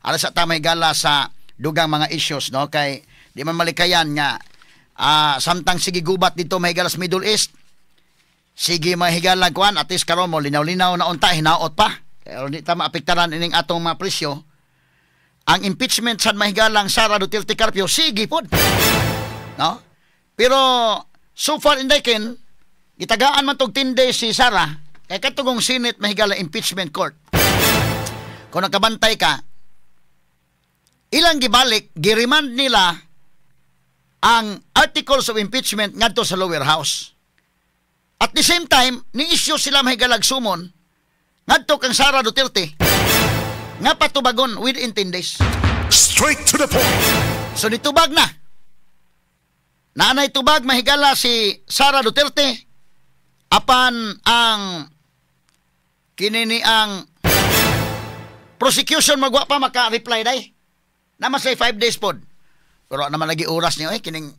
Ara sa ta mahigala sa dugang mga issues, no, kay di man malikayan nga samtang sige gubat dito, mahigala, sa Middle East, sige mahigala kuan, at least karon mo linaw-linaw na unta, hinaot pa. Pero di ta maapektaran ining atong mga presyo. Ang impeachment sad, mahigalang Sara Duterte Carpio, sige pod. No? Pero so far inday ken gitagaan man tog 10 days si Sara kay katugong Senate, mahigala, impeachment court. Kung nakabantay ka, ilang gibalik, giremand nila ang articles of impeachment ngadto sa lower house. At the same time, ni-issue sila, mahigalag, summon ngadto kang Sara Duterte nga patubagon within 10 days. Straight to the point. So nitubag na. Naanay tubag, mahigala, si Sara Duterte apan ang kini ni ang prosecution magwa pa maka-reply day. Naman say 5 days pod. Pero naman lagi oras niyo eh kining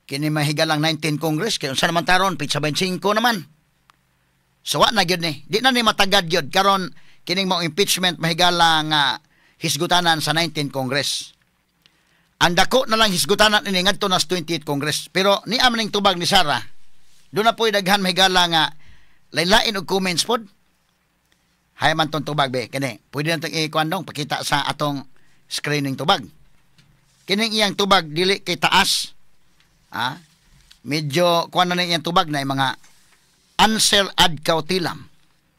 kini mahigalang 19 Congress kay unsa naman taron pitsa 25 naman. So wa na gyud ni. Di na ni matagad gyud karon kining mo impeachment, mahigala, nga hisgutanan sa 19 Congress. Ang dako na lang hisgutanan ini ngadto na sa 28 Congress. Pero ni ning tubag ni Sara, doon na po'y daghan, mahigala, nga lain-lain og comments pod. Hay man tong tubag be kini. Pwede na tong ikuan dong pakita sa atong screening tubag. Kining iyang tubag dili kay taas. Ah, medyo kuan na iyang tubag na yung mga answer ad cautelam.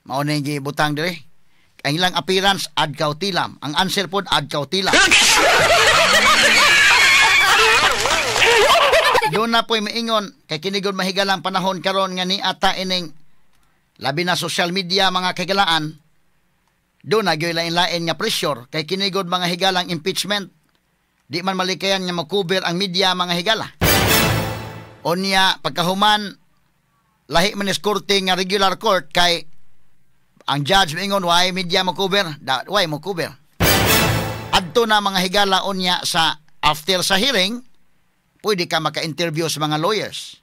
Mao na yung gibutang dire. Ang ilang appearance ad cautelam. Ang answer pod ad cautelam. Doon na po'y maingon kay kinigod, mahigalang, panahon karon nga ni ata ining labi na social media, mga kahigalaan, doon na gyud lain-lain nga pressure kay kinigod mga higalang impeachment, di man malikayan nga makover ang media, mga higala. Unya pagkahuman, lahi man is korte nga regular court kay ang judge maingon why media mo cover da, why mo cover. Adto na, mga higala, unya sa after sa hearing pwede ka maka-interview sa mga lawyers.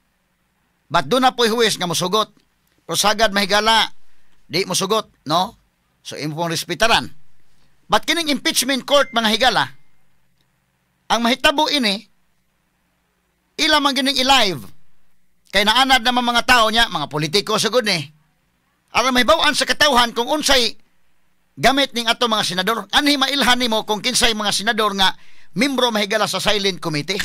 But doon na po'y huwes nga musugot. Pero sagad, mahigala, di musugot, no? So imo pong respetaran. But kining impeachment court, mga higala, ang mahitabo ini, ila man gining i-live. Kay naanad naman mga tao niya, mga politiko sa ni. Aron mahibaw-an sa katawhan kung unsay gamit ning ato mga senador. Anhi mailhan nimo kung kinsay mga senador nga membro, mahigala, sa silent committee.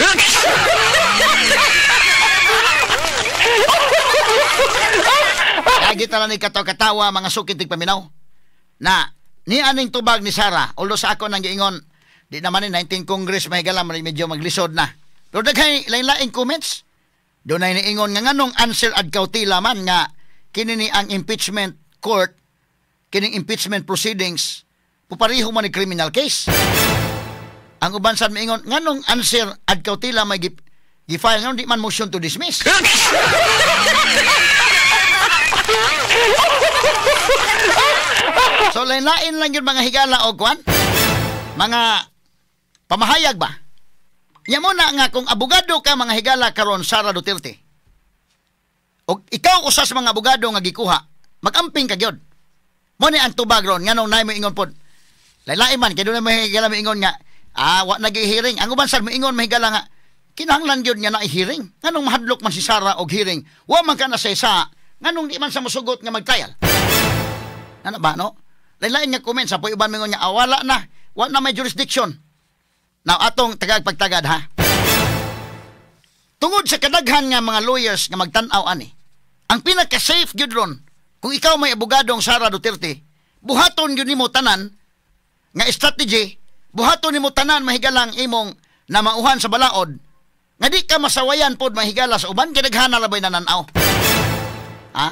Lagi tala ni katawa-katawa, mga sukit paminaw. Na ni aning tubag ni Sara, although sa ako nang giingon, di naman ni 19 Congress, mahigala, medyo maglisod na. Pero daghay lain-laing comments. Doon ay niingon nga nganong answer ad cautela man nga kini ni ang impeachment court, kining impeachment proceedings, pupariho man ni criminal case. Ang uban sad miingon nganong answer ad cautela may gi-file, nganong di man motion to dismiss. So lain-lain lang yun, mga higala, o kwan, mga pamahayag ba? Nya mo na nga kung abogado ka, mga higala, karon Sara Duterte, o ikaw usa sa mga abogado nga gikuha, magamping ka gyud. Mo ni ang tubag ron nganong naay mo ingon pod. Lain-lain man kay dunay mga higala moingon nga wa nagi hearing. Ang uban sad moingon, mahigala, nga kinahanglan gyud nga naay hearing. Nganong mahadlok man si Sara og hearing? Wa man ka na sa isa, nganong di man sa mosugot nga mag-trial? Ano ba, no? Lain-lain nga comment sa uban moingon nga wala na, wa na may jurisdiction. Now atong tagag pagtagad ha. Tungod sa kadaghan nga mga lawyers nga magtan-aw ani, ang pinaka-safe gyud ron kung ikaw may abogadong Sara Duterte, buhaton gyud nimo tanan nga strategy, buhaton nimo tanan, mahigalang imong namauhan sa balaod nga di ka masawayan pod, mahigala, sa uban kay daghan na labay nananaw. Ha?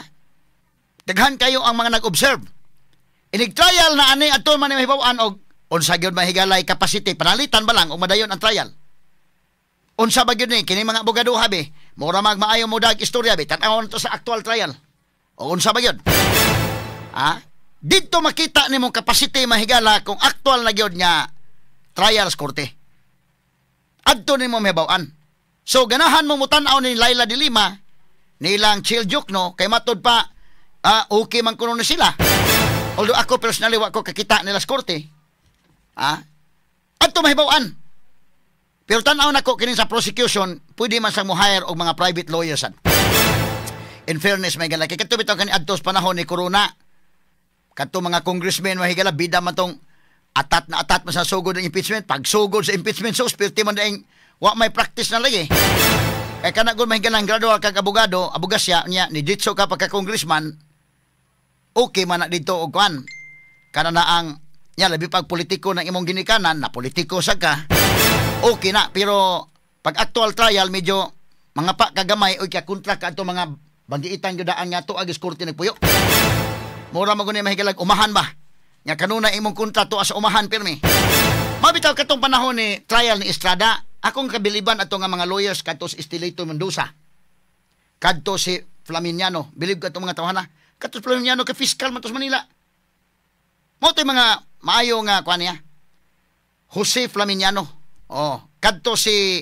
Daghan kayo ang mga nag-observe. Inig trial na ani adto man ni mahibaw-an og unsa gyud, mahigalay, capacity, panalitan ba lang og madayon ang trial. Unsa ba gyud ni kini mga abogado habi, mura mag maayo mo dag istorya bi, tan-awon to sa actual trial. O unsa ba gyud? Ha? Didto makita nimong capacity, mahigala, kung actual na gyud nga trial sa korte. Adto nimo mahibaw-an. So ganahan mo mutan-aw ni Leila de Lima nilang Chel Diokno kay matud pa okay man kuno ni sila. Although ako personally wa ko kakita nila sa korte. Ha? Adto mahibaw-an. Pero tan-aw nako kini sa prosecution, pwede man sang mo-hire og mga private lawyers sad. In fairness, may gala kay kadto bitaw kani adto sa panahon ni Corona. Kadto mga congressmen, mahigala, bida man tong atat na atat man sa sugod ng impeachment. Pagsugod sa impeachment, so perti man daing wa may practice na lagi. Kay kana gud, mahigala, gradual kag abogado, abogasya niya ni ditso ka pagka congressman, okay man na dito og kuan. Kana na ang nya labi pag politiko ng imong ginikanan na politiko sa ka. Okay na, pero pag actual trial medyo mga pa kagamay oy ka kontra ka ato mga banggiitan gyud daan nga tuag is korte nagpuyo. Mura man gud ni, mahigalag, umahan ba? Nga kanuna imong kontra tuwa sa umahan pirmi. Mabitaw katong panahon ni trial ni Estrada, akong kabiliban ato nga mga lawyers kadto si Estelito Mendoza. Kadto si Flaminiano, bilib ka mga tawhana. Kadto si Flaminiano kay fiscal man to sa Manila. Mao to'y mga maayo nga kuan niya. Jose Flaminiano. Oh, kadto si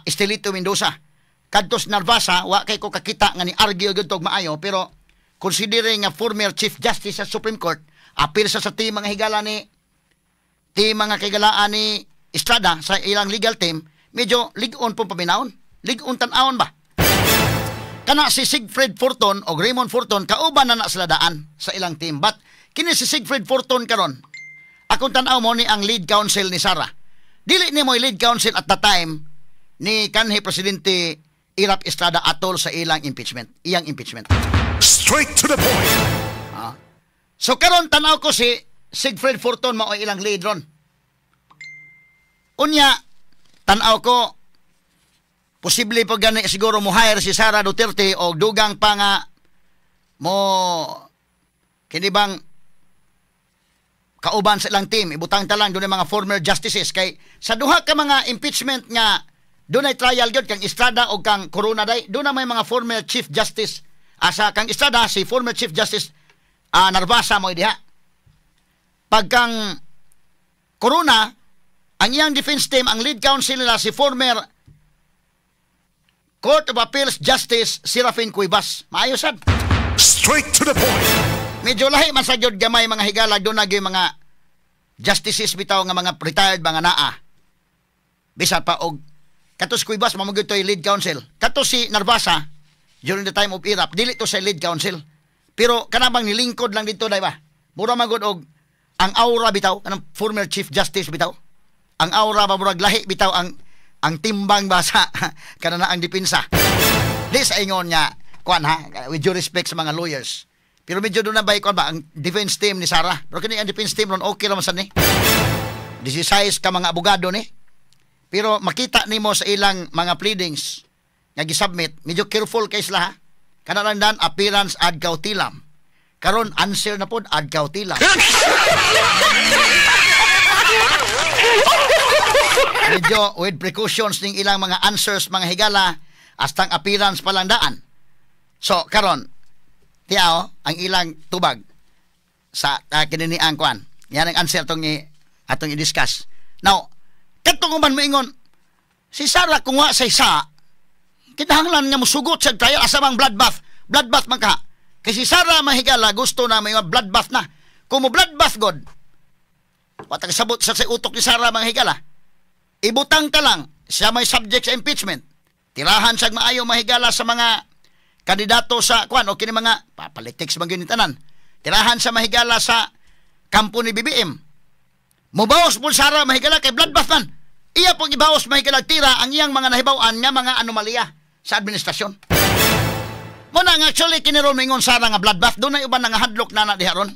Estelito Mendoza. Kadto si Narvasa, wa kay ko kakita nga ni argue gyud og maayo, pero considering nga former Chief Justice sa Supreme Court, apil sa team, mga higala, ni team, mga kaigalaan ni Estrada sa ilang legal team, medyo lig-on pong paminawon. Lig-on tan-awon ba? Kana si Siegfried Forton o Raymond Forton, kauban na na sila daan sa ilang team. But kini si Siegfried Forton karon, akong tan-aw mo ni ang lead counsel ni Sara. Dili ni mo lead counsel at the time ni kanhi Presidente Erap Estrada atol sa ilang impeachment, iyang impeachment. Straight to the point. So karon tan-aw ko si Siegfried Forton mao ilang lead ron. Unya, tan-aw ko posible pa gani siguro mo hire si Sara Duterte og dugang pa nga mo kini bang kauban sa ilang team, ibutang ta lang doon mga former justices kay sa duha ka mga impeachment nga dunay trial gyud, kang Estrada o kang Corona day, doon na may mga former chief justice. Asa kang Estrada, si former Chief Justice Narvasa mo diha. Pag kang Corona, ang iyang defense team, ang lead counsel nila si former Court of Appeals Justice Serafin Cuevas. Maayo sad. Straight to the point. Medyo lahi man sa gyud gamay, mga higala, doon na gyud mga justices bitaw nga mga retired, mga naa. Bisan pa og kato si Cuevas mao gyud to'y lead counsel. Kato si Narvasa during the time of Erap, dili to sa lead counsel. Pero kanabang nilingkod lang dito, day ba? Mura man gud og ang aura bitaw kanang former chief justice bitaw. Ang aura ba, murag lahi bitaw ang timbang ba sa kana na ang depensa. Di sa ingon nga kuan ha, with due respect sa mga lawyers. Pero medyo doon na ba, kuan ba ang defense team ni Sara. Pero kini ang defense team ron okay ra man sad ni. 16 ka mga abogado ni. Pero makita nimo sa ilang mga pleadings nga gisubmit, medyo careful kay sila ha. Kana lang dan appearance ad cautelam. Karon answer na pod ad cautelam. Medyo with precautions ning ilang mga answers, mga higala, hastang appearance pa lang daan. So karon tiaw ang ilang tubag sa kinini ang kuan. Yan ang answer tong atong i-discuss. Now, kadtong uban moingon si Sara kung wa sa isa, kinahanglan nga musugot sa trial asa bang bloodbath. Bloodbath man ka. Kay si Sara, mahigala, gusto na may bloodbath na. Kung mo bloodbath god, wa ta kasabot sa utok ni Sara, mga higala. Ibutang ta lang siya may subject sa impeachment. Tirahan siya maayo, mahigala, sa mga kandidato sa kuan o kini mga pa, politics man gyud ni tanan. Tirahan sa mahigala sa kampo ni BBM. Mubawas po Sara, mahigala, kay bloodbath man. Iya pong ibawas, mahigala, tira ang iyang mga nahibaw-an nga mga anomalya sa administrasyon. Muna nga actually kini ron mingon Sara nga bloodbath, doon na uban nga hadlok na na diha ron.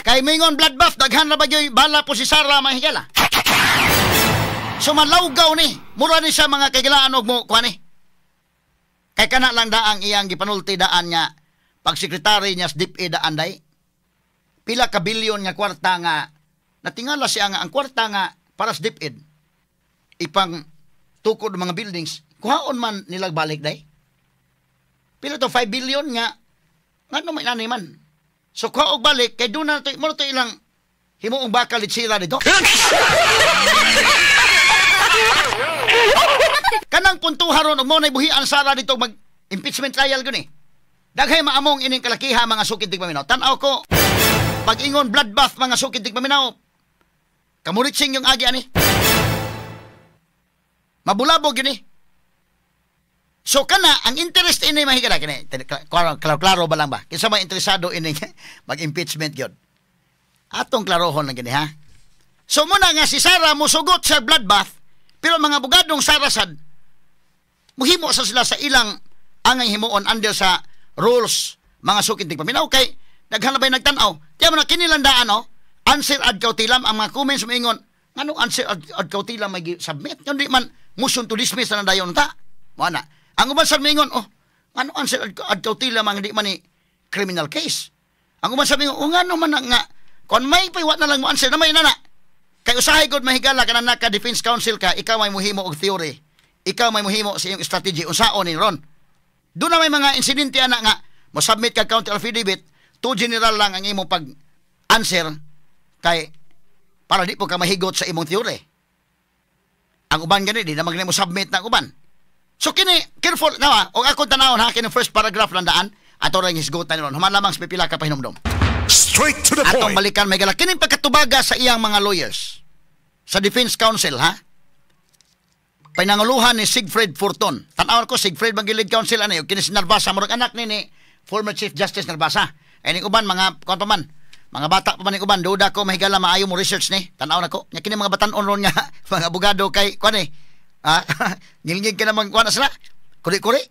Kay mingon bloodbath, daghan na ba gyud bala po si Sara, mahigala. So malawgaw ni, mura ni siya, mga kagilaan, og mo kuan ni. Kay kana lang daang iyang gipanulti daan nga pag sekretary niya sa DepEd daan day. Pila ka bilyon nga kwarta nga natingala siya nga ang kwarta nga para sa DepEd ipang tukod mga buildings, kuhaon man nilag balik day. Pila to, 5 billion nga ngano may nanay man. So kuha og balik kay doon na to mo to ilang himuong bakal litsira dito. Kanang puntuha ron og mo na buhian Sara dito mag impeachment trial gyud ni. Daghay maamong ining kalakiha, mga sukid tigpaminaw. Tan-aw ko pag ingon bloodbath, mga sukid tigpaminaw. Kamuritsing yung agi ani. Mabulabog gini. So kana ang interest ini, mahigala kini, klaro, klaro, klaro ba lang ba? Kinsa may interesado ini mag-impeachment gyud? Atong klarohon lang gini, ha. So muna nga si Sara musugot sa bloodbath, pero mga abogadong Sara sad muhimo sa sila sa ilang angay himuon under sa rules, mga sukid tigpaminaw, kay daghan na ba'y nagtan-aw. Kaya mo na kinilandaan, no? Answer ad cautelam. Ang mga comments moingon, nganong answer ad cautelam may submit? Kundi man motion to dismiss na dayon ta. Mo na. Ang uban sa moingon, "Oh, ngano answer ad cautelam ang hindi man ni criminal case?" Ang uban sa moingon, "Oh, ngano man na nga kon may paywa na lang mo answer na may nana." Kay usahay gud, mahigala, kana naka defense counsel ka, ikaw may muhimo og theory. Ikaw may muhimo sa iyong strategy unsaon ni ron. Doon na may mga insidente ana nga mo submit ka counter affidavit, too general lang ang imong pag answer kay para di po ka mahigot sa imong theory. Ang uban gani di na mo submit na ang uban. So kini careful na og akong tanawon, ha, kini first paragraph lang daan ato ra hisgutan ron. Human lamang sa pipila ka pahinumdom. Straight to the Atong point. balikan may gala kining pagkatubaga sa iyang mga lawyers sa defense counsel, ha. Pinanguluhan ni Siegfried Fortun. Tan-awon ko, Siegfried Mangilid counsel ani kini si Narvasa, murag anak ni former Chief Justice Narvasa. Ay ning uban mga kuan pa man. Mga bata pa man ning uban, duda ko, mahigala, maayo mo research ni. Tan-aw na ko. Nya kini mga batan-on ron nga mga abogado kay kuan eh. Ah, ngilngig ka naman kuan na sila. Kuri-kuri.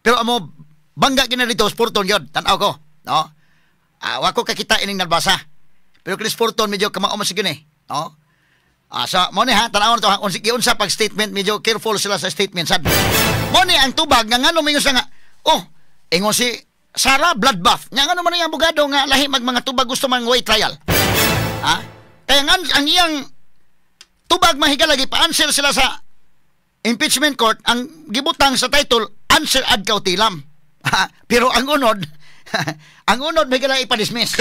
Pero amo bangga kini dito Fortun gyud. Tan-aw ko, no? Ah, wa ko kakita ining Narvasa. Pero Chris Fortun medyo kamao man sige ni, no? Ah, sa mo ni ha, tan-awon to ha, unsa giunsa pag statement, medyo careful sila sa statement sad. Mo ni ang tubag nga ngano mingon sa nga, oh, ingon si Sara bloodbath. Nga ngano man ang abogado nga lahi mag mga tubag gusto man way trial? Ha? Kaya nga ang iyang tubag, mahigala, lagi pa-answer sila sa impeachment court, ang gibutang sa title answer ad cautelam. Ha? Pero ang unod mahigala ipa-dismiss.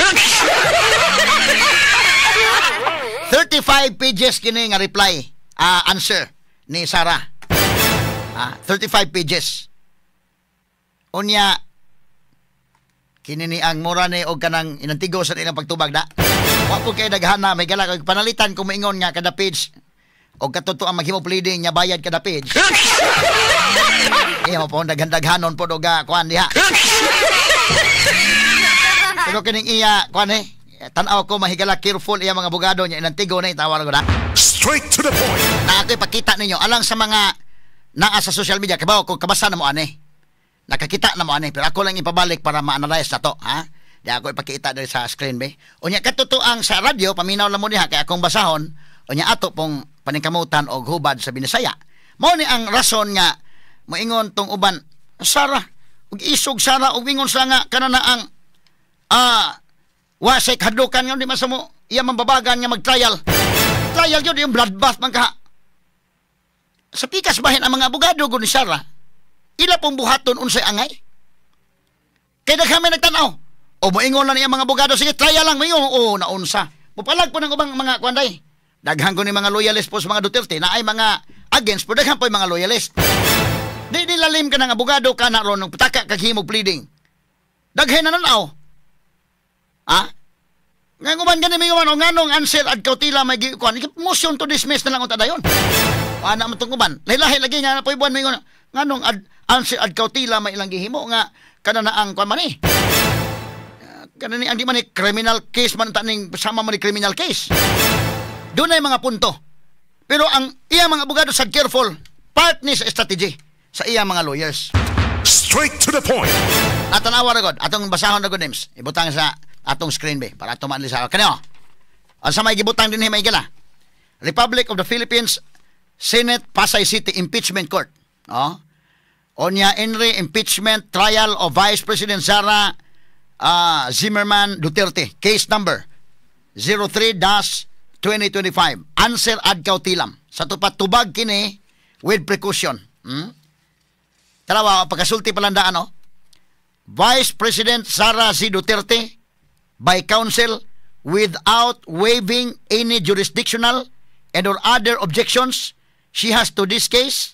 35 pages kini nga reply, answer ni Sara. 35 pages. Unya kini ni ang mura ni og kanang inantigo sa ilang pagtubag da. Wa po kay daghana may gala kag panalitan kung maingon nga kada page og katuto ang maghimo pleading nya bayad kada page. Iya mo po daghan-daghanon po og kuan diha. Pero kining iya kuan eh, tan-aw ko, mahigala, careful iya mga abogado niya inantigo na itawar ko na. Straight to the point. Na ako'y pakita ninyo alang sa mga naa sa social media, kabaw ko kabasa na mo ani. Nakakita na mo ani, pero ako lang ipabalik para ma-analyze na to, ha? Di ako ipakita diri sa screen be. Unya katotoang sa radyo paminaw lang mo diha kay akong basahon, unya ato pong paningkamutan og hubad sa Binisaya. Mao ni ang rason nga moingon tong uban Sara ug isog Sara ug ingon sa nga kana na ang wa say kahadlukan nga di man sa mo iya mambabagan nga mag-trial. Trial yun yung bloodbath man ka. Sa pikas bahin ang mga abogado gud ni Sara, ila pong buhaton unsay angay. Kay daghan may nagtan-aw. O moingon lang niya mga abogado, sige, trial lang, moingon, o naunsa. Mupalag po ng ubang mga kwanday. Daghan ko ni mga loyalist po sa mga Duterte na ay mga against po, daghan po yung mga loyalist. Di lalim ka ng abogado ka na ron, nung pataka kag himog pleading. Daghan na nanaw. Ha? Nga uban gani may uban, o nganong answer ad cautelam may kuan, motion to dismiss na lang unta dayon. Ana man tong uban. Lahi lagi nga na buwan may nganong answer ad cautelam may ilang gihimo nga kana na ang kuan man eh. Kana ni ang di man ni criminal case man ta ning sama man ni criminal case. Doon ay mga punto. Pero ang iya mga abogado sa careful, part ni sa strategy sa iya mga lawyers. Straight to the point. Natanawa ra god atong basahon na god names. Ibutang sa atong screen be para ato maanalisa. Kani oh. Ang sa may gibutang dinhi may gala. Republic of the Philippines, Senate, Pasay City Impeachment Court. Oh. Onya in re impeachment trial of Vice President Sara Zimmerman Duterte. Case number 03-2025. Answer ad cautelam. Sa tupat tubag kini with precaution. Tarawa, pagkasulti palandaan, no? Vice President Sara C. Duterte by counsel without waiving any jurisdictional and or other objections she has to this case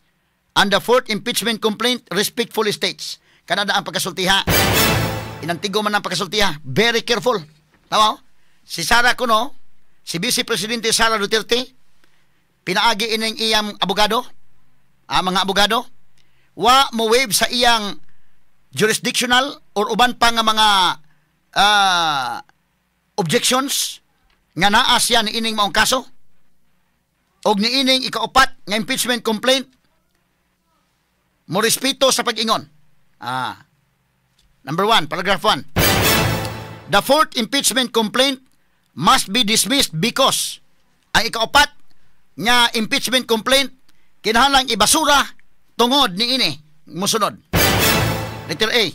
and the fourth impeachment complaint respectfully states. Kanada ang pagkasultiha. Inantigo man ang pagkasultiha. Very careful. Tama? Si Sara kuno, si Vice Presidente Sara Duterte, pinaagi ining iyang abogado, ang mga abogado, wa mo waive sa iyang jurisdictional or uban pa nga mga objections nga naa siya niining maong kaso og niining ikaupat nga impeachment complaint, mo respeto sa pag-ingon. Number 1, paragraph 1. The fourth impeachment complaint must be dismissed because ang ikaupat nga impeachment complaint kinahanglang ibasura tungod niini musunod. Letter A.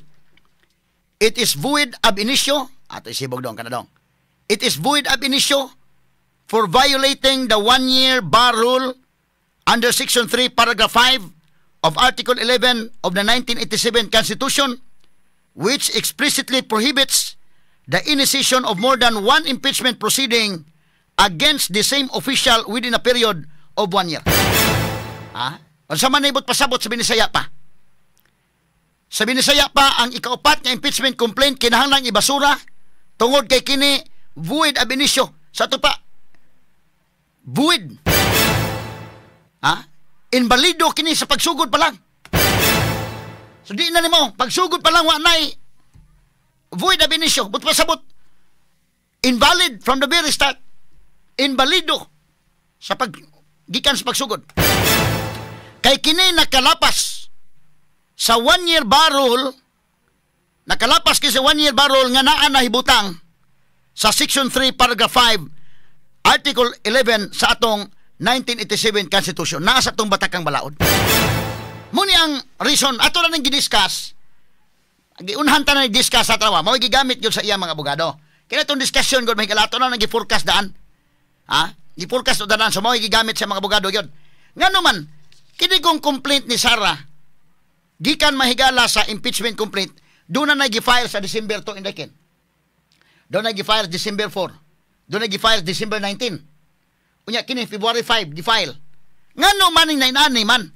It is void ab initio. Ato isibog dong kana dong. It is void ab initio for violating the one-year bar rule under Section 3, Paragraph 5 of Article 11 of the 1987 Constitution, which explicitly prohibits the initiation of more than one impeachment proceeding against the same official within a period of one year. Ha? Unsa man ibot pasabot sa Binisaya pa? Sa Binisaya pa, ang ikaupat nga impeachment complaint kinahanglang ibasura tungod kay kini void ab initio. Sa ato pa, void. Ha? Inbalido kini sa pagsugod pa lang. So di na nimo, pagsugod pa lang wa nay void ab initio. But pasabot, invalid from the very start. Inbalido sa pag gikan sa pagsugod. Kay kini nakalapas sa 1 year bar rule, nakalapas kini sa 1 year bar rule nga naa nahibutang sa Section 3, Paragraph 5, Article 11 sa atong 1987 Constitution. Naa sa atong batakang balaod. Muni ang reason, ato na nang gidiscuss, giunhan ta na discuss sa trawa, mao gigamit gyud sa iya mga abogado. Kaya itong discussion gud may ato na nang gi-forecast daan. Ha? Gi-forecast daan, so mao gigamit sa mga abogado gyud. Ngano man kini kong complaint ni Sara gikan mahigala sa impeachment complaint, doon na nag-file sa December 2 in the. Doon na gi-file December 4. Doon na gi-file December 19. Unya kini February 5 gi-file. Ngano man ning nainani man?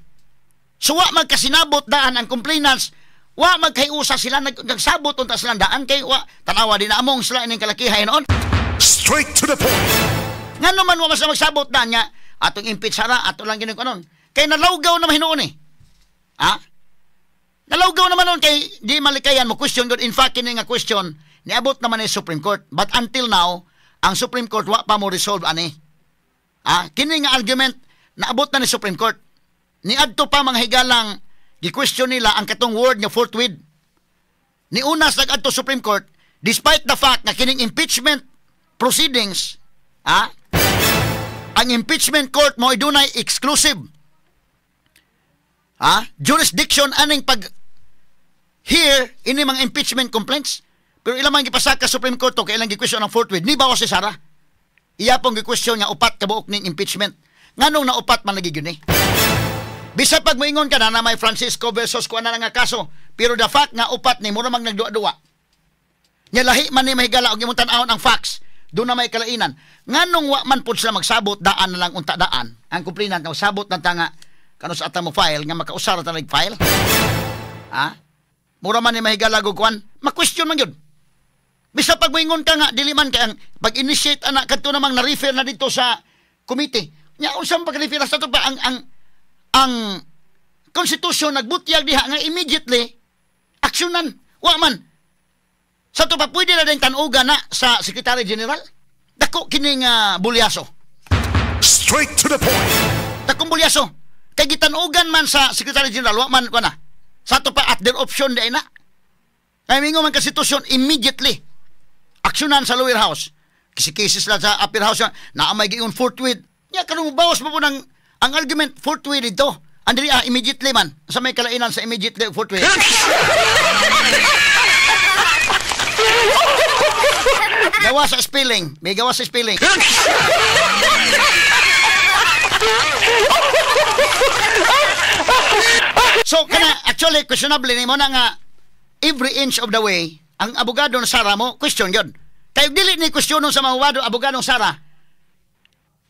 So wa magkasinabot daan ang complainants, wa magkayusa sila nagsabot unta silang daan kay wa tanawa din na among sila ining kalakihay noon. Straight to the point. Ngano man wa man sila magsabot daan nga atong impeach Sara, ato lang gini kanon. Kay nalawgaw naman hinuon eh. Ha? Nalawgaw naman noon kay di malikayan mo question good. In fact, kini nga question niabot naman ni Supreme Court. But until now, ang Supreme Court wa pa mo resolve ani. Ah, kini nga argument naabot na ni Supreme Court. Niadto pa, mga higalang, gi-question nila ang katong word nga "forthwith". Niuna sa adto Supreme Court despite the fact nga kining impeachment proceedings, ang impeachment court mo dunay exclusive jurisdiction aning pag hear ini mga impeachment complaints. Pero ilang man gipasaka Supreme Court to kay ilang gi-question ang "forthwith". Ni bawas si Sara. Iya pong gi-question nga upat ka buok ning impeachment. Nganong naupat man lagi gyud ni? Bisa pag moingon ka na na may Francisco versus kuan na nga kaso, pero the fact nga upat ni mura mag nagduwa-duwa. Nya lahi man ni, mahigala, og imong tan-awon ang facts, doon na may kalainan. Nganong wa man pud sila magsabot daan na lang unta daan? Ang complainant nga sabot na tanga kano sa ata mo file nga makausar ta file. Ha? Mura man ni, mahigala, og kuan, ma-question man gyud. Bisa pag moingon ka nga dili man kay ang pag-initiate ana kadto namang na-refer na dito sa committee. Nya unsa man pag-refer sa to pa ang constitution nagbutyag diha nga immediately aksyonan. Wa man. Sa to pa pwede na din tanuga na sa Secretary General. Dako kining bulyaso. Straight to the point. Dakong bulyaso. Kay gitanugan man sa Secretary General, wa man ko na. Sa to pa at their option di na. Kay mingo man konstitusyon, immediately aksyonan sa lower house. Kasi cases lang sa upper house na may giingon "forthwith". Nya karon bawas mo po ng ang argument "forthwith" dito. Andri "immediately" man. Sa may kalainan sa "immediately" ug "forthwith"? Gawa sa spelling. May gawa sa spelling. So kana actually questionable ni mo na nga every inch of the way ang abogado ng Sara mo question yun. Kay dili ni questionon sa mga abogado abogado ng Sara.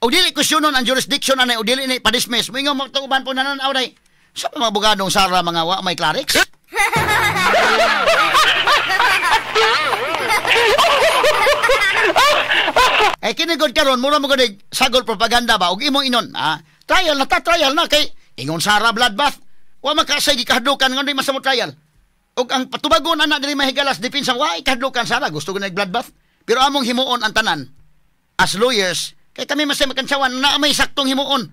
O dili questionon ang jurisdiction anay o dili ni pa-dismiss. Moingon mo uban po nananaw day. Sa mga abogado ng Sara mga wa may clerics. Eh kinigod karon mura mo gud sagol propaganda ba og imong inon, ah, trial na ta, trial na kay ingon Sara bloodbath. Wa makasay gikahadlukan ngan di man sa mo trial. Og ang patubagon ana diri mahigalas depensa wa ikahadlukan Sara gusto gud bloodbath. Pero among himuon ang tanan as lawyers kay kami masay makantsawan na may saktong himuon.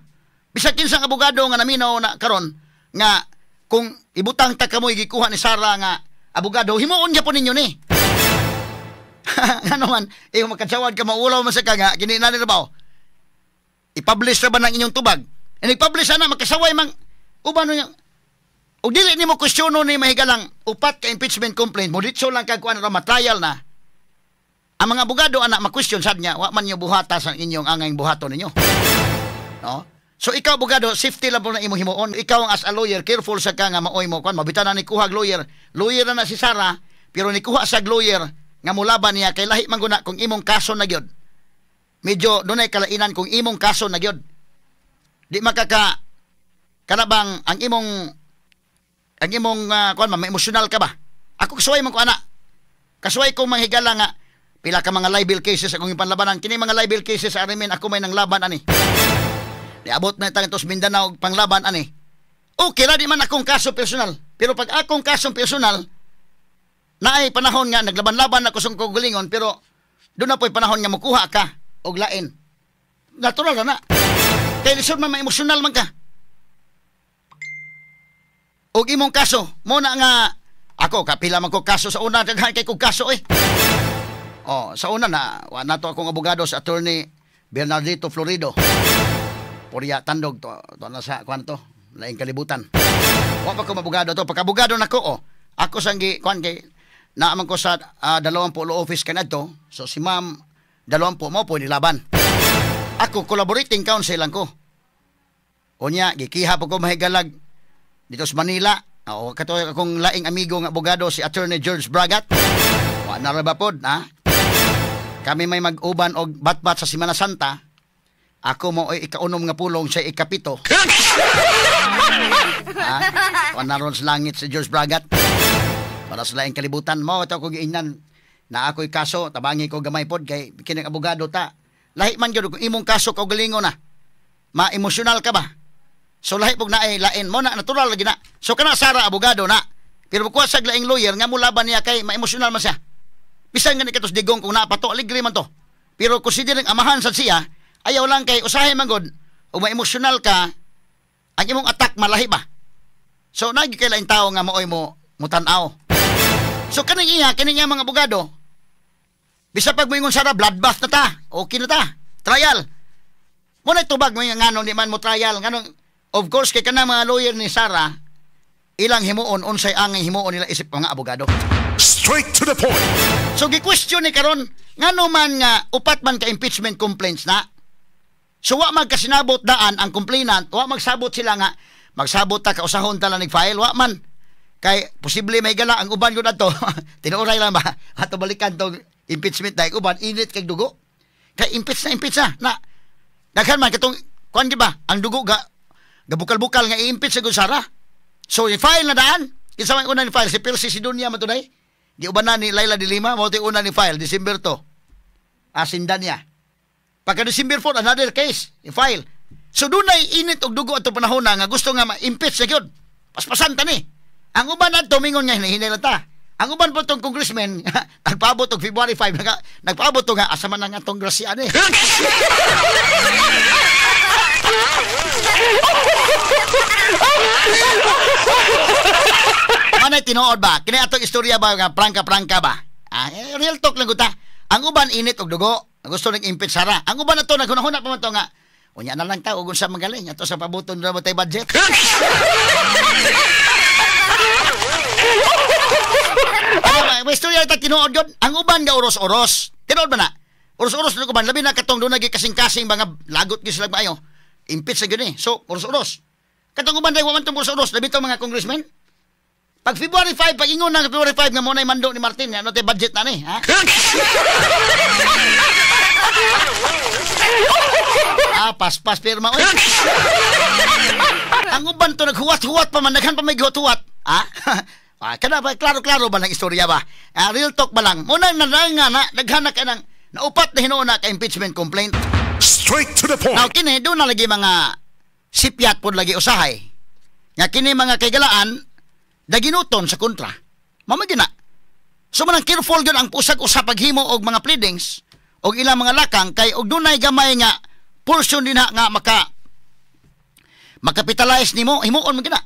Bisag kinsang abogado nga naminaw na karon nga kung ibutang ta kamoy gikuha ni Sara nga abogado himuon gyapon ninyo ni. Ano man, eh makantsawan ka maulaw man sa ka nga kini na nila ba? I-publish ra ba ng inyong tubag? E nag-publish ana makasaway mang uban niya. Og dili nimo kwestiyono ni mahigalang upat ka impeachment complaint mo ditso lang kag kuan ra matrial na. Ang mga abogado ana ma-question sad niya wa man niyo buhata sa inyong angayng buhaton ninyo. No? So ikaw abogado, safety lang po na imong himuon. Ikaw ang as a lawyer, careful sa ka nga maoy mo kuan mabitan na ni kuhag lawyer. Lawyer na na si Sara, pero ni kuha sa lawyer nga mulaban niya kay lahi man guna kung imong kaso na gyud. Medyo dunay kalainan kung imong kaso na gyud. Di makaka kanabang ang imong kuan ma emosyonal ka ba? Ako kasuway man ko ana. Kasuway ko manghigala nga pila ka mga libel cases akong ipanlabanan. Kini mga libel cases arimin ako may nang laban ani. Niabot na itang itos Mindanao panglaban ani. Okay ra di man akong kaso personal. Pero pag akong kaso personal naay panahon nga naglaban-laban ako sa kaugalingon pero doon na po'y panahon nga mukuha ka og lain. Natural na na. Kay lisod man ma-emosyonal man ka. Og imong kaso, mo na nga ako kapila man ko kaso sa una daghan kay kog kaso eh. Oh, sa una na wa nato akong abogado sa Attorney Bernardito Florido. Purya tandog to, to na sa kuan to, laing kalibutan. Wa pa ko mabogado to, pagka-abogado nako oh. Ako sang gi kuan kay naaman ko sa 20 law office kanadto. So si ma'am 20 mo po nilaban. Ako collaborating counsel lang ko. Unya gikiha po ko mahigalag dito sa Manila. O kato akong laing amigo nga abogado si Attorney George Bragat. Wa na ra ba pod ha? Kami may mag-uban og batbat sa Semana Santa. Ako mo ay ikaunom nga pulong siya ikapito. Ha? Wa na ron sa langit si George Bragat. Para sa laing kalibutan mo ito ko giingnan na ako'y kaso tabangi ko gamay pod kay kining abogado ta. Lahi man gyud kung imong kaso kaugalingon na. Ma-emosyonal ka ba? So lahi pug naay lain mo na natural lagi na. So kana Sara abogado na. Pero kuha sa laing lawyer nga mulaban niya kay ma-emosyonal man siya. Bisan nga ni katos digong kung naapato aligre man to. Pero considering amahan sad siya, ayaw lang kay usahay man gud o ma-emosyonal ka ang imong attack malahi ba. So nagi kay laing tawo nga maoy mo mutan-aw. So kaning iya mga abogado, bisa pag moingon Sara bloodbath na ta, okay na ta, trial. Mo na tubag mo nga ngano di man mo trial, ngano of course kay kana mga lawyer ni Sara ilang himuon unsay angay himuon nila isip mga abogado. Straight to the point. So gi-question ni karon ngano man nga upat man ka impeachment complaints na. So wa magkasinabot daan ang complainant, wa magsabot sila nga magsabot ta kausahon ta lang nag-file, wa man. Kay posible may gala ang uban gud ato. Tinuoray lang ba ato balikan tong impeachment dahil uban init kay dugo. Kay impeach na na. Daghan man katong kuan di ba ang dugo ga gabukal-bukal nga i-impeach sa Sara. So i-file na daan. Kinsa may una ni file si Percy Sidonia man tunay. Di uban na ni Laila de Lima mao ti una ni file December 2. Asindan niya. Pagka December 4 another case i-file. So dunay init og dugo ato panahon na nga gusto nga ma-impeach na gyud. Paspasan ta ni. Ang uban adto mingon nga hinahinay lang ta. Ang uban po tong congressman nagpaabot og February 5 nagpaabot to nga asa man ang atong grasya ni. Manay tinuod ba? Kini atong istorya ba nga prangka-prangka ba? Ah, real talk lang guta. Ang uban init og dugo, gusto nag impeach Sara. Ang uban ato naghunahuna pa man to nga unya na lang ta ug unsa magaling ato sa pabuton ra ba tay budget. Ano, may istorya ta tinuod gyud. Ang uban ga oros-oros. Tinuod ba na? Oros-oros na uban labi na katong dunay kasing-kasing mga lagot gyud sila maayo. Impeach na gyud ni. So oros-oros. Katong uban dai wa man tong oros-oros labi tong mga congressman. Pag February 5, pag ingon na February 5 nga mo nay mando ni Martin, ano tay budget na ni, ha? Ah, paspas pirma oy. Ang uban to naghuwat-huwat pa man, daghan pa may gihuwat-huwat. Ha? Ah, kada ba klaro-klaro ba lang istorya ba? Ah, real talk ba lang? Muna na nga na daghan na ka ng naupat na hinuon na ka impeachment complaint. Straight to the point. Now kini doon na lagi mga sipyat pod lagi usahay. Nga kini mga kaigalaan daginuton sa kontra. Mao man gina. So manang careful gyud ang usag-usa paghimo og mga pleadings og ilang mga lakang kay og dunay gamay nga portion dinha nga makapitalize nimo, himuon man gina.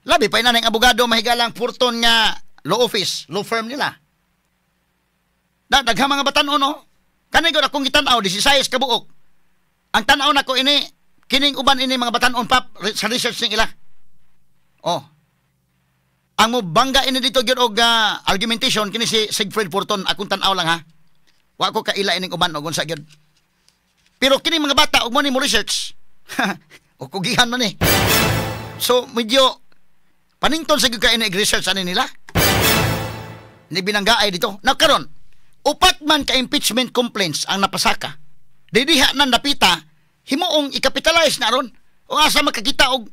Labi pa ina ning abogado mahigalang Purton nga law office, law firm nila. Na daghang mga batan-on, no? Kani gud akong gitan-aw 16 ka buok. Ang tan-aw nako ini kining uban ini mga batan-on pap sa research ning ila. Oh. Ang mobangga ini dito gyud og argumentation kini si Siegfried Forton, akong tan-aw lang ha. Wa ko kaila ining uban og unsa gyud. Pero kini mga bata og mo ni mo research. O kugihan man eh. So medyo panington sa gyud ka ini research ani nila. Ni binanggaay dito. Now karon, upat man ka impeachment complaints ang napasaka. Didiha na napita, himuong i-capitalize na aron. O asa makakita og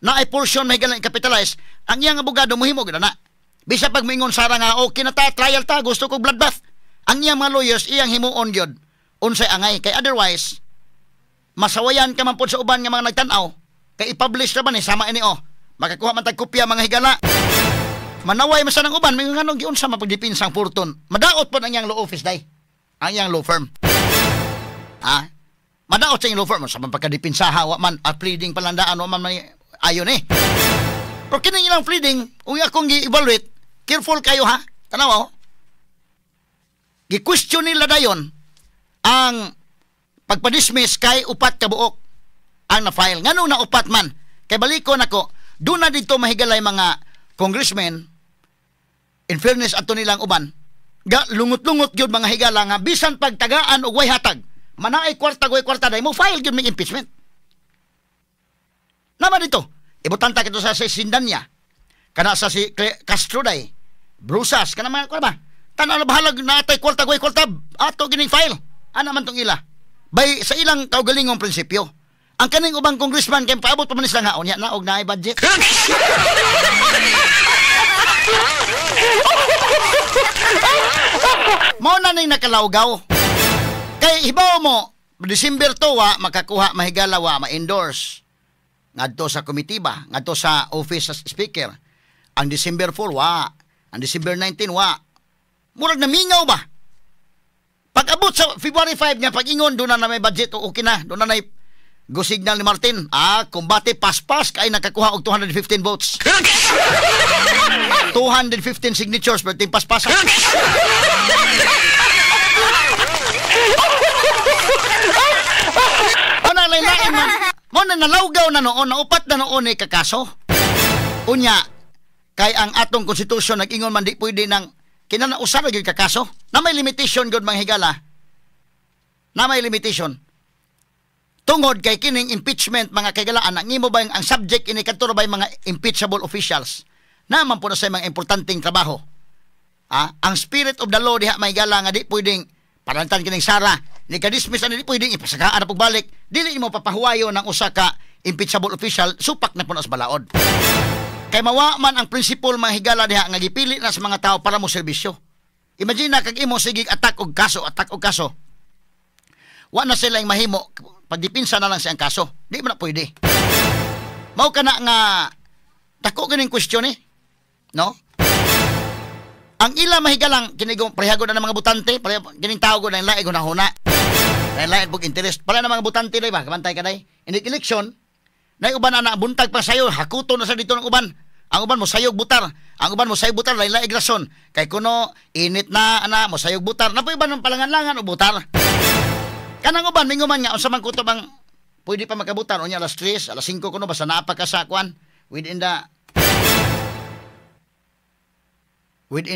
naay portion may galang i-capitalize, ang iyang abogado mohimo gyud na. Bisa pag moingon Sara nga okay na ta, trial ta, gusto ko bloodbath. Ang iyang mga lawyers iyang himuon gyud unsay angay kay otherwise masawayan ka man pod sa uban nga mga nagtan-aw kay i-publish ra man ni sama ini oh. Makakuha man tag kopya mga higala. Manaway man sa nang uban, may nganong giunsa man pagdepensa ang Fortun. Madaot pod ang iyang law office day. Ang iyang law firm. Ha? Madaot sa iyang law firm sa man pagkadepensa wa man at pleading palandaan wa man man ayon eh. Pero kining ilang pleading, kung akong gi-evaluate, careful kayo ha. Tanaw oh. Gi-question nila dayon ang pagpa-dismiss kay upat ka buok ang na-file. Ngano na upat man? Kay balikon ako, doon na dito mahigalay mga congressmen, in fairness ato nilang uban, ga lungot-lungot gyud mga higala nga bisan pagtagaan og way hatag, manaay kwarta way kwarta day mo file gyud may impeachment. Naman dito, ibutan ta kito sa si Sindanya, kana sa si Castro day, Brusas, kana mga kuan ba? Tan-aw na bahalag naatay kwarta way kwarta ato gining file. Ana man tong ila. Bay sa ilang kaugalingong prinsipyo. Ang kaning ubang congressman kay paabot pa man sila nga unya na og naay budget. Mao na ning nakalawgaw. Kay hibaw mo, December 2 wa makakuha mahigala wa ma-endorse ngadto sa komitiba, ngadto sa office sa speaker. Ang December 4 wa, ang December 19 wa. Murag namingaw ba? Pag-abot sa February 5 nga pag-ingon doon na may budget o okay na, doon na may go signal ni Martin. Ah, kumbate paspas kay nakakuha og 215 votes. 215 signatures pero ting paspas. Ano lain-lain man. Mo na nalawgaw na noon, naupat na noon eh kakaso. Unya, kay ang atong konstitusyon nag-ingon man di pwede nang kinana usa ra gyud kakaso. Na may limitation gyud mga higala. Na may limitation. Tungod kay kining impeachment mga kaigalaan, ang imo ba ang subject ini kadto ba mga impeachable officials? Naman po na sa mga importanteng trabaho. Ah, ang spirit of the law diha may gala nga di pwedeng parantan kining Sara, ni ka-dismiss ani di pwedeng ipasakaan na pagbalik. Dili nimo papahuwayo ng usa ka impeachable official, supak na po na sa balaod. Kay mawa man ang principle mga higala diha nga gipili na sa mga tao para mo serbisyo. Imagine na kag imo sige attack og kaso, attack og kaso. Wa na sila yung mahimo, pagdipinsa na lang siyang kaso. Di man na pwede. Mao ka na nga dako ganing question eh. No? Ang ila mahigalang kinigong parehago na ng mga butante, pareha kining tao ko na lain hunahuna. Lain pug interest. Pala na mga butante day ba, kabantay ka day. Inig election, nay uban na buntag pa sayo, hakuto na sa dito ng uban. Ang uban mo sayog butar, ang uban mo sayog butar lain laing rason. Kay kuno init na ana mo sayog butar. Napoy uban ng palangan-langan o butar. Kanang uban minguman nga unsa man kutob ang pwede pa makabutar unya alas 3, alas 5 kuno basta naa pa ka sa kwan within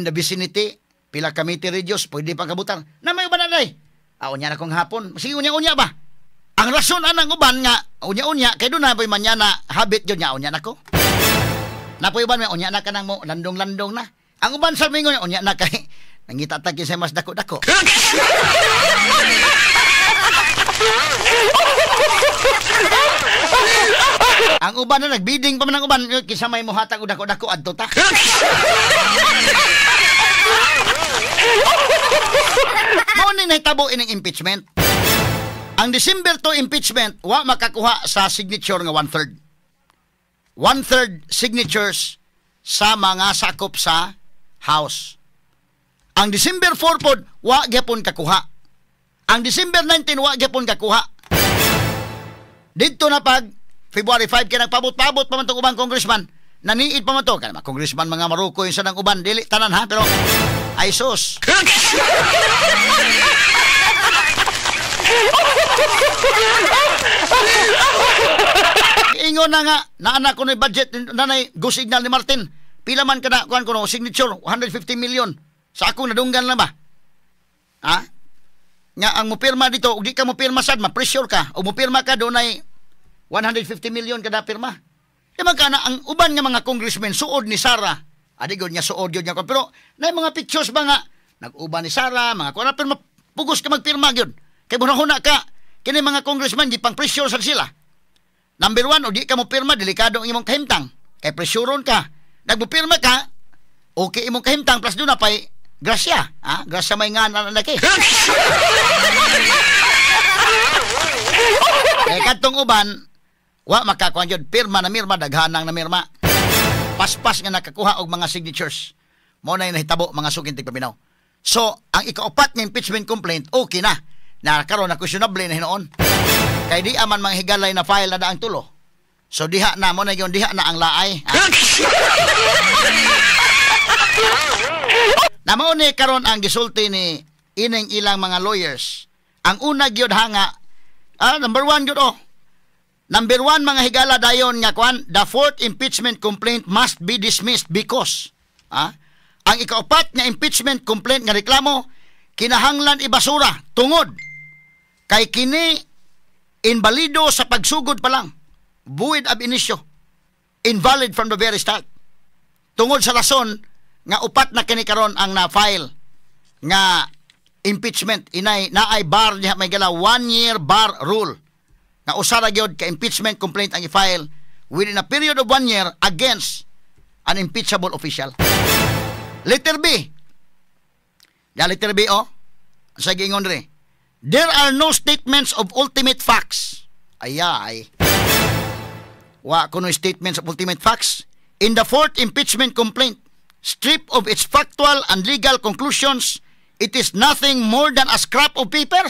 the vicinity pila ka meter radius pwede pa kabutar. Na may uban na day. Ah, unya na kong hapon. Sige unya-unya ba? Ang rason anang uban nga unya-unya kay doon na po'y manyana habit yun nga unya nako. Napoy uban may unya na ka nang mo landong-landong na. Ang uban sa mingon unya na kay nangita ta kinsa mas dako-dako. Ang uban na nagbidding pa man ang uban, kinsa may mohatag og dako-dako, adto ta. Mao ni nahitabo ining impeachment. Ang December 2 impeachment wa makakuha sa signature nga one-third. One-third signatures sa mga sakop sa House. Ang December 4 pod wa gyapon kakuha. Ang December 19 wa gyapon kakuha. Didto na pag February 5 kay nagpabot-pabot pa man tong ubang congressman. Naniid pa man to kay mga congressman, mga maruko yung sa nang uban, dili tanan ha, pero ay sus. Ingon na nga, naana ko na budget, nanay go signal ni Martin. Pila man kada kuan ko no signature 150 million. Sa akong nadunggan lang ba? Ha? Nga ang mopirma dito, ug di ka mopirma sad, ma-pressure ka. O mopirma ka dunay 150 million kada pirma. Di man kana ang uban nga mga congressmen suod ni Sara. Adi gyud nga suod gyud nga pero nay mga pictures ba nga nag-uban ni Sara, mga kuan pero pugos ka magpirma gyud. Kay bunahuna ka kini mga congressman gipang pressure sad sila. Number 1, o di ka mopirma, delikado ang imong kahimtang. Kay pressuron ka. Nagmopirma ka, okay imong kahimtang plus doon na pa'y grasya. Ha? Grasya may nga na laki. Kaya katong uban, wa makakuha yun. Pirma na mirma, daghanang na mirma. Paspas nga nakakuha og mga signatures. Mo na yung nahitabo mga suking tigpaminaw. So, ang ikaupat nga impeachment complaint, okay na. Nakaroon na questionable na hinoon. Kay di aman mga higalay na file na daang tulo. So diha na mo na yun, diha na ang laay. Ha? Na mao ni karon ang gisulti ni ining ilang mga lawyers. Ang una gyud hanga, number 1 gyud oh. Number 1 mga higala dayon nga kuan, the fourth impeachment complaint must be dismissed because ang ikaupat nga impeachment complaint nga reklamo kinahanglan ibasura tungod kay kini inbalido sa pagsugod pa lang. Void ab initio. Invalid from the very start. Tungod sa rason nga upat na kini karon ang na-file nga impeachment inay naay bar niya may gala 1 year bar rule. Nga usa ra gyud ka impeachment complaint ang i-file within a period of 1 year against an impeachable official. Letter B. Ya letter B oh. Sa giingon diri. There are no statements of ultimate facts. Ayay. Wa kuno statements of ultimate facts in the fourth impeachment complaint. Stripped of its factual and legal conclusions, it is nothing more than a scrap of paper.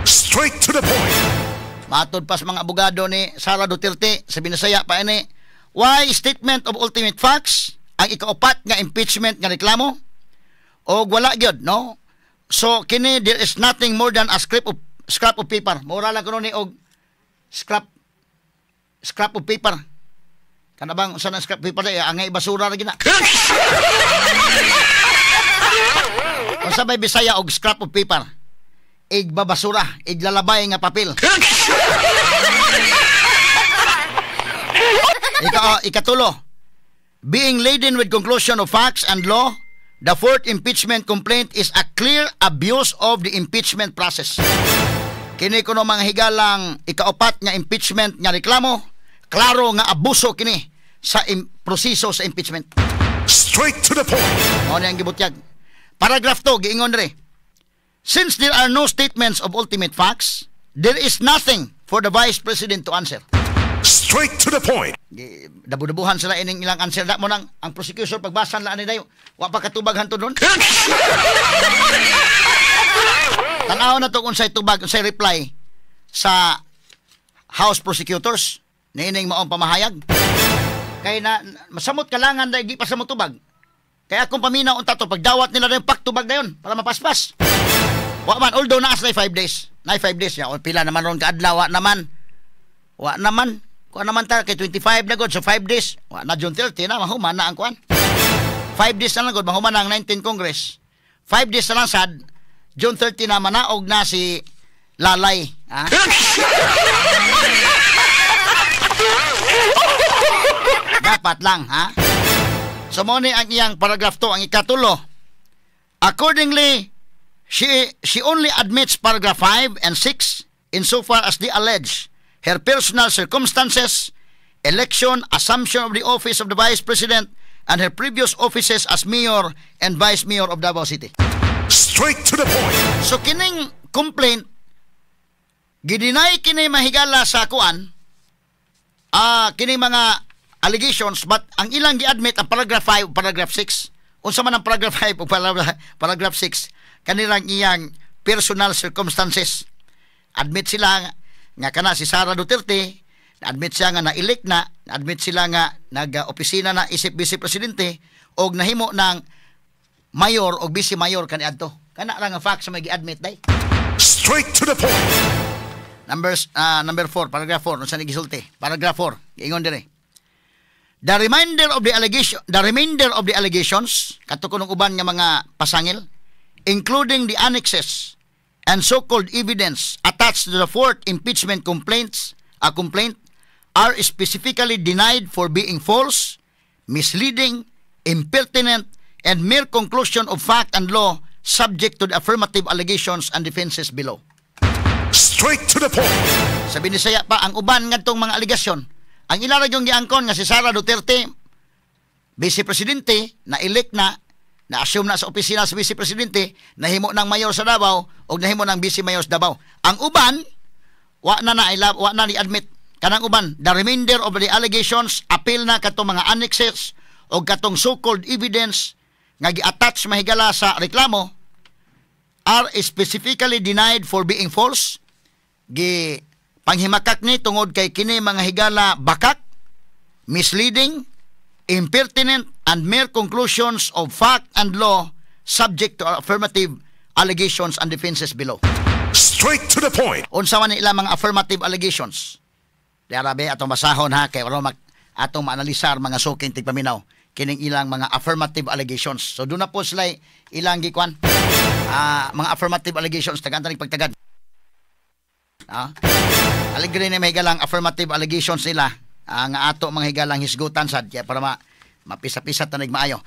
Straight to the point. Matod pa sa mga abogado ni Sara Duterte sa Binasaya pa ini, why statement of ultimate facts ang ikaupat nga impeachment nga reklamo? O wala gyud, no? So kini there is nothing more than a scrap of paper. Mura lang kuno ni og scrap of paper. Kana bang usa na scrap paper ay angay basura ra gina. Unsa may Bisaya og scrap of paper? Igbabasura, iglalabay nga papel. Ikatulo, being laden with conclusion of facts and law, the fourth impeachment complaint is a clear abuse of the impeachment process. Kini kuno mga higalang ikaupat nga impeachment nga reklamo, klaro nga abuso kini sa proseso sa impeachment. Straight to the point. Mao ni ang gibutyag. Paragraph 2 giingon diri. Since there are no statements of ultimate facts, there is nothing for the Vice President to answer. Straight to the point. Dabu-dabuhan sila ining ilang answer da mo nang ang prosecution pagbasan laan ni dayo. Wa pa katubag hantud doon. Tan-aw na to kung unsay tubag, unsay reply sa House prosecutors niining maong pamahayag. Kay na masamot kalangan dahil di pa sa motubag. Kaya akong paminaw unta to pagdawat nila dayon paktubag dayon para mapaspas. Wa man, although naas na 5 days. Na 5 days ya, pila naman ron kaadlaw, wa naman. Wa naman. Kuan naman ta kay 25 na god, so 5 days. Wa na June 30 na mahuman na ang kuan. 5 days na lang god mahuman na ang 19 Congress. 5 days na lang sad June 30 na manaog na si Lalay. Ha? Dapat lang, ha? So mo ni ang iyang paragraph 2, ang ikatulo. Accordingly, she only admits paragraph 5 and 6 insofar as they allege her personal circumstances election, assumption of the office of the Vice President, and her previous offices as Mayor and Vice Mayor of Davao City. Straight to the point. So kining complaint, gideny kini, mahigala, sa kuan, kining mga allegations, but ang ilang gi-admit ang paragraph 5, paragraph 6. Unsa man ang paragraph 5 o paragraph 6? Kanilang iyang personal circumstances. Admit sila nga kana si Sara Duterte, admit siya nga na-elect na, admit sila nga nag-opisina na isip vice presidente og nahimo ng mayor og vice mayor kaniadto. Kana ra nga facts sa may gi-admit day. Straight to the point. Number 4, paragraph 4, unsa ni gisulti? Paragraph 4, giingon dire. The remainder of the allegations, kato kunong uban nga mga pasangil, including the annexes and so-called evidence attached to the fourth impeachment complaint, are specifically denied for being false, misleading, impertinent, and mere conclusion of fact and law subject to the affirmative allegations and defenses below. Straight to the point. Sa Binisaya pa, ang uban ngadtong mga alegasyon, ang ila ra yung giangkon nga si Sara Duterte, vice presidente, na-elect na, na-assume na sa opisina sa vice presidente, nahimo ng mayor sa Davao o nahimo ng vice mayor sa Davao. Ang uban, wa na ni admit kanang uban, the remainder of the allegations, apil na katong mga annexes o katong so-called evidence nga gi-attach, mahigala, sa reklamo, are specifically denied for being false, gi panghimakak ni tungod kay kini, mga higala, bakak, misleading, impertinent, and mere conclusions of fact and law subject to affirmative allegations and defenses below. Straight to the point. Unsa man ilang mga affirmative allegations? Di arabe atong basahon ha, kay aron atong maanalisar, mga suking tigpaminaw, kining ilang mga affirmative allegations. So doon na po sila ilang gikuan mga affirmative allegations, tagaan tanig pagtagad. Aligre ni may higalang affirmative allegations nila nga ato mga higalang hisgutan sad kaya para mapisa-pisa tanig maayo.